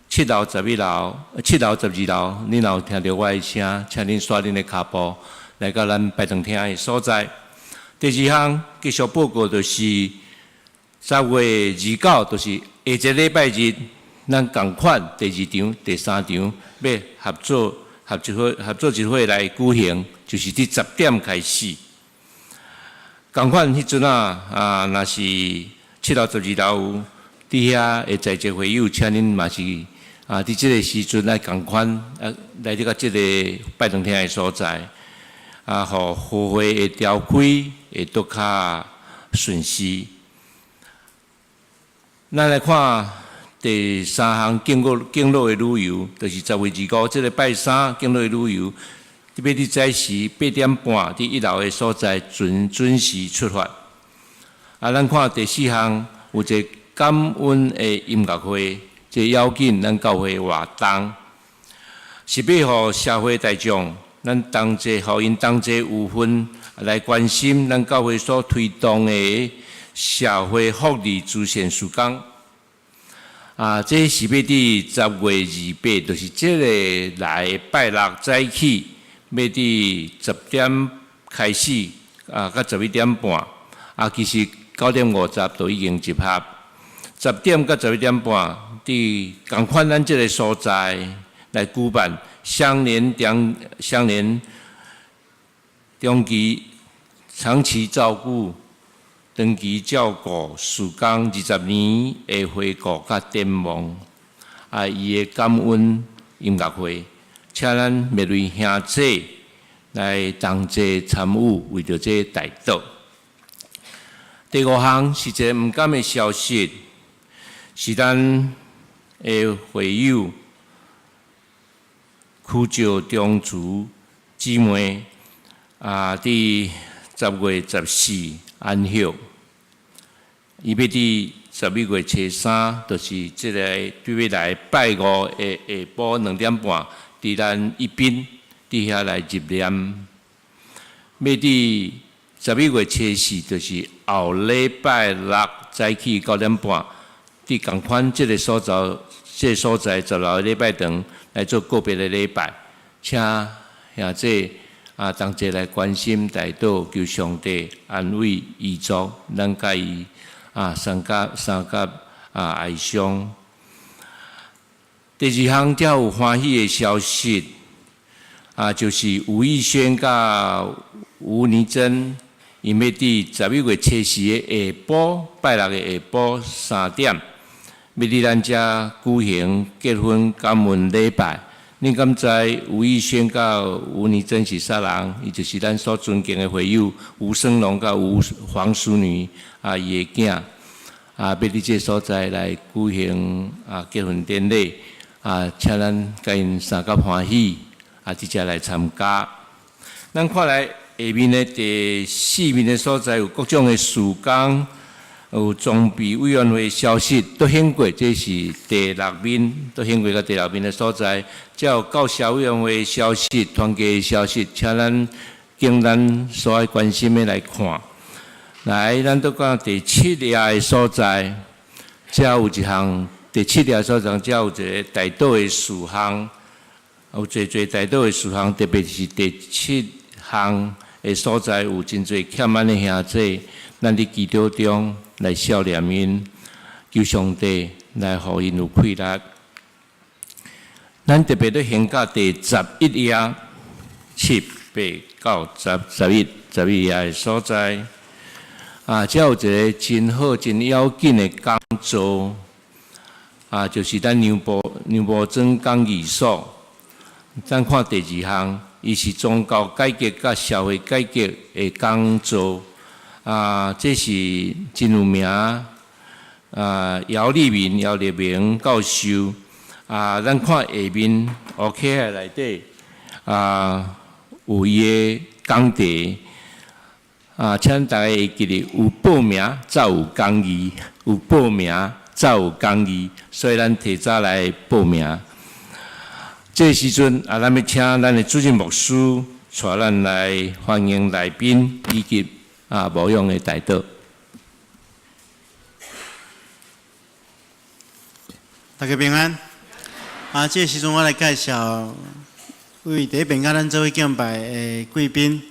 七樓、十一樓、七樓、十二樓，恁若有聽著我的聲，請恁煞恁的跤步來到咱拜堂廳的所在。第二項繼續報告就是10月29，就是下一個禮拜日，咱仝款第二場、第三場欲合作合一伙合作一伙來舉行，就是佇十點開始。仝款彼陣啊，若是七樓、十二樓有佇遐的在職會友，請恁嘛是佇這个時陣來仝款來佇到這个拜堂廳的所在，予合會的召開會閣較順時。咱來看第三項敬老的旅遊，就是10月25這个拜三敬老的旅遊，欲佇早時8點半佇一樓的所在準準時出發。咱看第四項有一个感恩的音樂會，這个要緊咱教會活動，是欲予社會大眾，咱同齊，予𪜶同齊有份來關心咱教會所推動的社會福利慈善事工。這是欲佇10月28，就是這个來拜六早起，欲佇十點開始，到11點半。其實9點50就已經集合。十點到11點半，佇仝款咱這个所在來舉辦相連長期長期照顧、長期照顧事工20年的回顧佮展望，伊的感恩音樂會，請咱每位兄姊來同齊參與，為著這个代禱。第五項是一个毋甘的消息，是咱的會友區石中慈姊妹佇10月14安息。伊欲佇11月初三，就是這个對欲來拜五的下晡2點半，佇咱一邊佇遐來入殮。欲佇11月初四，就是後禮拜六早起9點半，佇仝款這个所在，這个所在10樓禮拜堂來做告別的禮拜，請兄姊同齊來關心代禱，求上帝安慰遺族，咱佮伊相佮相佮哀傷。第二項才有歡喜的消息，就是吳義軒佮吳妮珍，𪜶欲佇11月初四的下晡，拜六的下晡3點，欲佇咱遮舉行結婚感恩禮拜。恁敢知吳義軒佮吳妮珍是啥人？伊就是咱所尊敬的會友吳生龍佮吳黃淑女伊的囝欲佇這个所在來舉行結婚典禮，請咱佮𪜶相佮歡喜，佇遮來參加。咱看來下面的第四面的所在有各種的事工，有裝備委員會消息都顯過，這是第六面，都顯過到第六面的所在。才有教社委員會消息、團契的消息，請咱經咱所愛關心的來看。來，咱閣看第七頁的所在，遮有一項第七頁所在，遮有一个代禱的事項，有濟濟代禱的事項，特別是第七項的所在，有真濟欠咱的兄姊，咱佇祈禱中來想念𪜶，求上帝來予𪜶有氣力。咱特別咧現到第十一頁，七、八、九、十、十一、十一頁的所在，遮有一个真好、真要緊的講座，就是咱牛埔牛埔莊講義所。咱看第二項，伊是宗教改革佮社會改革的講座。啊，這是真有名。啊，姚立明、姚立明教授。啊，咱看下面 OK 的內底啊，有伊的講題。啊，請大家會記得有報名才有講義，有報名才有講義，所以咱提早來報名。這個時陣啊，咱欲請咱的主任牧師帶咱來歡迎來賓以及啊牧養的代禱。大家平安。啊，這個時陣我來介紹為第一遍佮咱做伙敬拜的貴賓。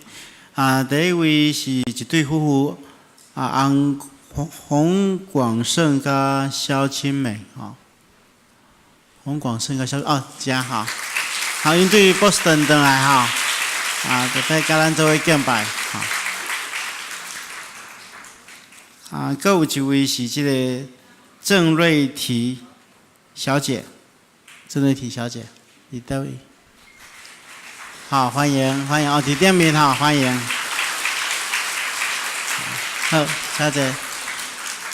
啊，第一位是一對夫婦，啊，洪洪廣勝佮蕭清美，吼。洪廣勝佮蕭哦，遮吼，好，𪜶對波士頓轉來吼，啊，特別佮咱做伙敬拜，吼。啊，閣有一位是這個鄭瑞緹小姐，鄭瑞緹小姐，佇佗位？好，歡迎歡迎哦，佇頂面吼，歡迎。好，小姐。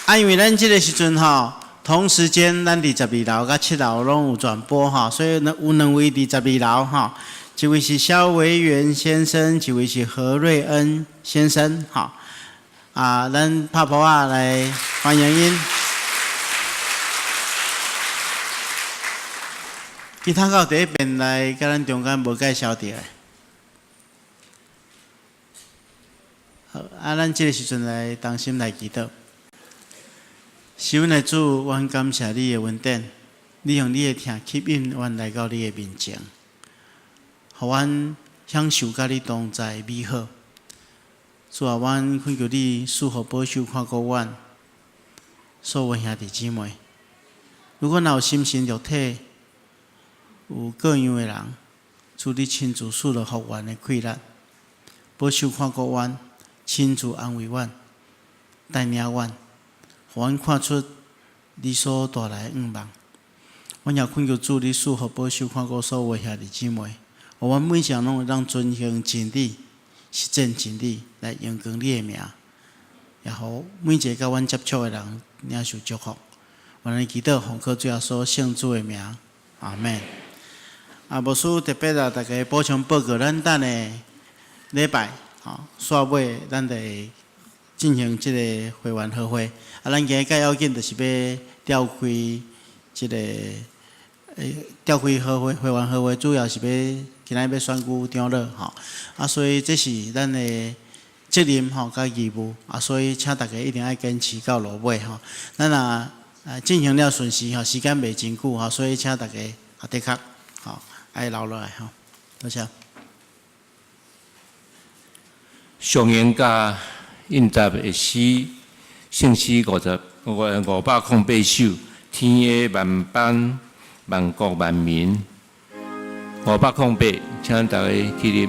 啊，因為咱這個時陣吼，同時間咱佇12樓佮7樓攏有轉播吼，所以有兩位佇12樓吼，一位是蕭維元先生，一位是何瑞恩先生吼。啊，咱拍噗仔來歡迎𪜶。其他到第一遍來佮咱中間無介紹著的。好，啊，咱這個時陣來同心來祈禱。是阮的主，阮感謝你的恩典，你用你的疼吸引阮來到你的面前，予阮享受佮你同在美好。主啊，阮懇求你賜福保守看顧阮所有兄弟姊妹。如果若有心神肉體有各樣的人，主你親自賜落復原的氣力，保守看顧阮，親自安慰阮，帶領阮，予阮看出你所帶來的向望。阮也懇求主你賜福保守看顧所有兄弟姊妹，予阮每一項攏會當遵行真理、實踐真理，來榮光你的名，也予每一个佮阮接觸的人領受祝福。阮來祈禱，奉靠主耶穌聖子的名，阿們。啊，牧師特別啊，大家補充報告，咱等下禮拜吼，煞尾咱就會進行這個會員和會。啊，咱今日較要緊就是欲召開這個召開和會會員和會，主要是欲今仔日欲選舉長老吼。啊，所以這是咱的責任吼，佮義務啊，所以請大家一定愛堅持到落尾吼。咱若進行了順時吼，時間袂真久吼，所以請大家啊，的確吼愛留落來吼。多謝。上英佮應答的詩，聖詩508首，天的萬邦萬國萬民，508，請大家起立。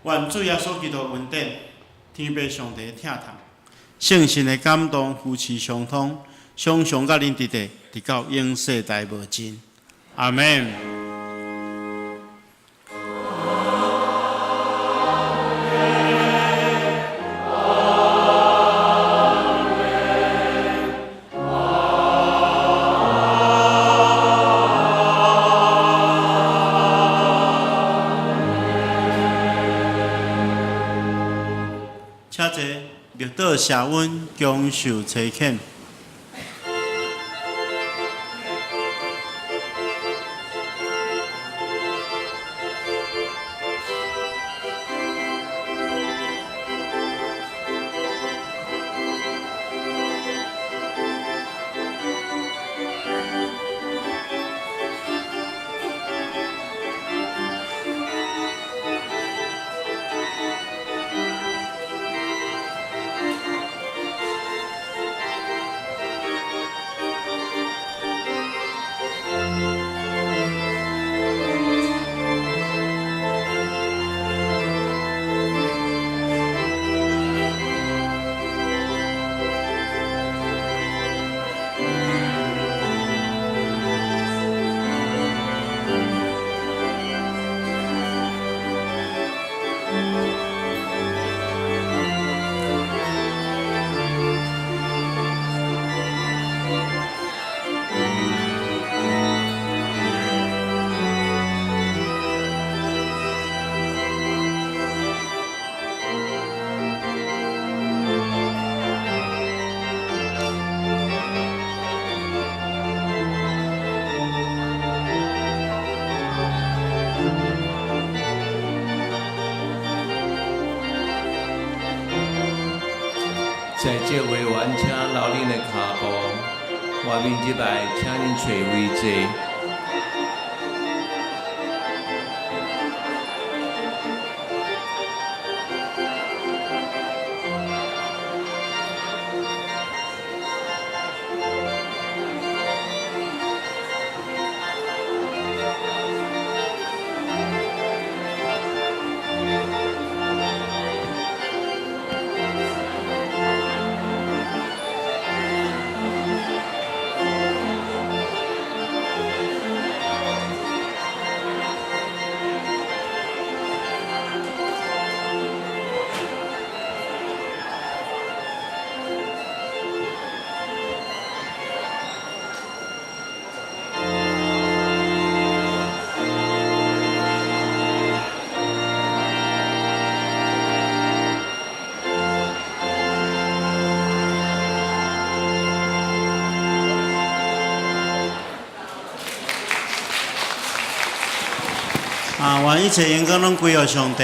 願主耶穌基督恩典，天父上帝疼痛，聖神的感動，扶持相通，常常佮恁佇佇，直到永世代無盡。阿們。默禱謝恩，恭受差遣。在這位員，請留恁的跤步，外面這擺，請恁揣位坐。啊，願一切榮光攏歸予上帝。